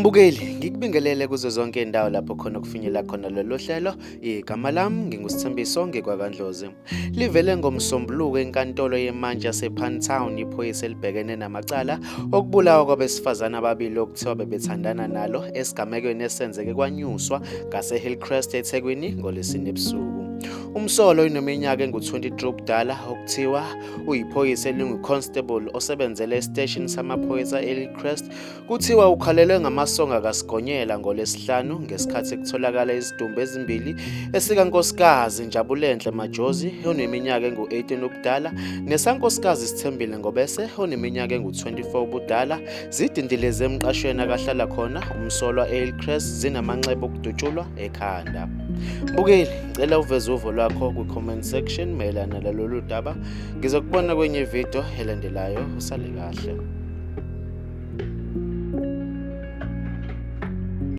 Mbukeli, ngikubingelele kuzo zonke indawo lapho khona kufinyela khona lolu hlelo. Igama lami nginguSithembiso ngikwaKandlozi. Livele ngoMsombuluko enkantolo yemantshi yasePantown iphoyisa elibhekene namacala okubulawa kwabesifazane ababili okuthiwa bebethandana nalo esigamekweni esenzeke kwanyuswa ngaseHillcrest eThekwini ngoLwesine ebusuku. Umsolwa oneminyaka engu-23 ubudala okuthiwa uyiphoyisa elingu-constable osebenzele esiteshini samaphoyisa eHillcrest Kuthiwa ukhalelwe ngamasonga kaSigonyela ngoLwesihlanu ngesikhathi kutholakala izidumbu ezimbili esikaNkosikazi Njabulenhle Majozi oneminyaka engu-18 ubudala nesaNkosikazi Sithembile Ngobese oneminyaka engu-24 ubudala zidindileze emqashweni akahlala khona umsolwa eHillcrest zinamanxeba okudutshulwa ekhanda. Mbukeli, ngicela uveze uvo lwakho kwi-comment section mayelana nalolu daba. Ngizokubona kwenye ividiyo elandelayo. Usale kahle.